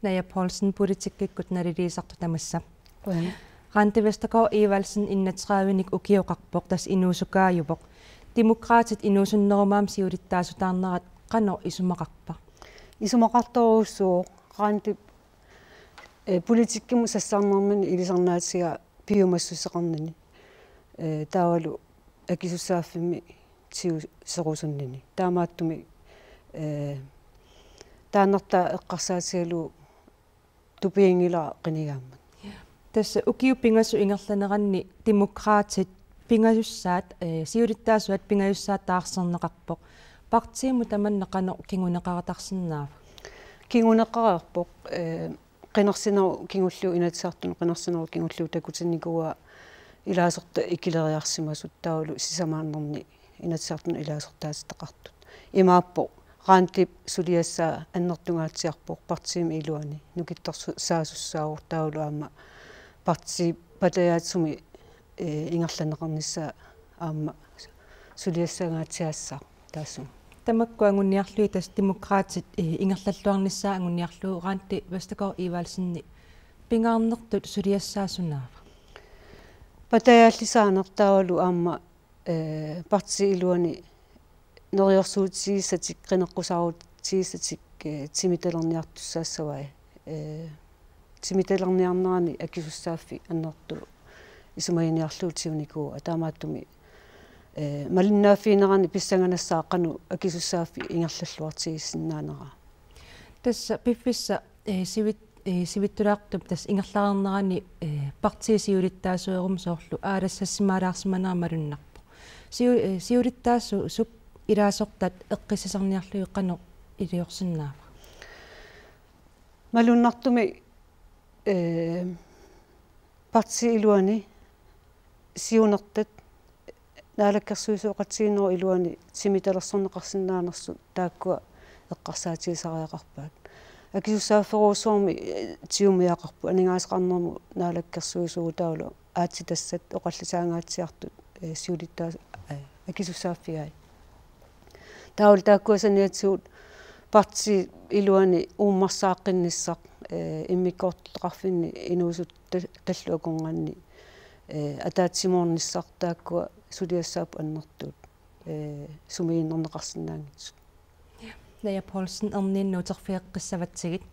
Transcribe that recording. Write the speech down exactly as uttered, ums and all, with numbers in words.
Naja Poulsen, politikkikkut naliliisartut tamassa. Qujan. Randi Vestergaard Evaldsen enogtredive-nik ukioqarpoq, tassa inuusukaajuvoq. Demokraatit inuusunnerup aamma siulittaasutaarnerat qanoq isumaqarpa? Isumaqartorujussuuvoq. Randi, eh, politikkimut sassarnermini ilisarnaatigaa piumassuseqarnini. Eh, taavalu akisussaaffimmi tiguserusunnini. Taamaattumik, eh, taannartaa eqqarsaatigalugu tupiginngilara qinigaammat. Tassa ukiut pingasut ingerlaneranni Demokraatit pingajussaat, eh, siulittaasuat pingajussaat taarserneqarpoq. Partiimut tamanna qanoq kinguneqaratarsinnaava? Kinguneqareerpoq, eh, qinersinerup kingulliup, Inatsisartuni qinersinerup kingulliup takutinnikuuaa ilaasortat ikileriarsimasut taavalu sisamaannarnik Inatsisartuni ilaasortaatitaqartut. Imaappoq Randip suliassaa annertungaatsiarpoq partiimi iluani, nukittorsaasussaavoq taavalu aamma partiip patajaatsumi, eh, ingerlanneqarnissaa aamma suliassangaatsiaassaaq taassuma. Tamakku anguniarlugit, tassa Demokraatit, eh, ingerlalluarnissaa anguniarlugu, Randi Vestergaard Evaldsenip pingaarnertut suliassaa sunaava? Patajaallisaaneq taavalu aamma, eh, partiip iluani neriorsuutigisatik, qineqqusaarutigisatik, eh, timitalerniartussaassavai. Eh, timitalerniarnerani akisussaaffik annertooq isumaginiarlugu tigunikuuaa, taamaattumik, eh, malinnaaffiginerani pissanganassaaq qanoq akisussaaffik ingerlalluartigisinnaanera. Tassa piffissap, eh, sivit-, eh, sivittulaartup tassa ingerlareernerani, eh, partiip siulittaasuunermi soorlu aalassassimaalaarsimanera malunnarpoq. Siu-, eh, siulittaasuusup ilaasortat eqqissisarniarlugit qanoq iliorsinnaava? Malunnartumik, eh, partiip iluani siunertat naalakkersuisooqatigiinnerup iluani timitalersorneqarsinnaanersut taakkua eqqarsaatigisariaqarpaat. Akisussaafferujussuarmik, eh, tigummiaqarput aningaasaqarnermut naalakkersuisuugut taavalu aatsitassat oqallisaangaatsiartut, eh, siulittaas-, eh, akisussaaffigai. Taavalu taakkua saniatigut partiip iluani uumarsaaqqinnissaa, eh, immikkoortortaqarfinni inuusuttallu akornanni, eh, ataatsimoornissaa, taakkua suliassaapput annertuut, eh, sumiginnarneqarsinnaanngitsut. Naja Poulsen, erniinnaq uterfigeqqissavatsigit.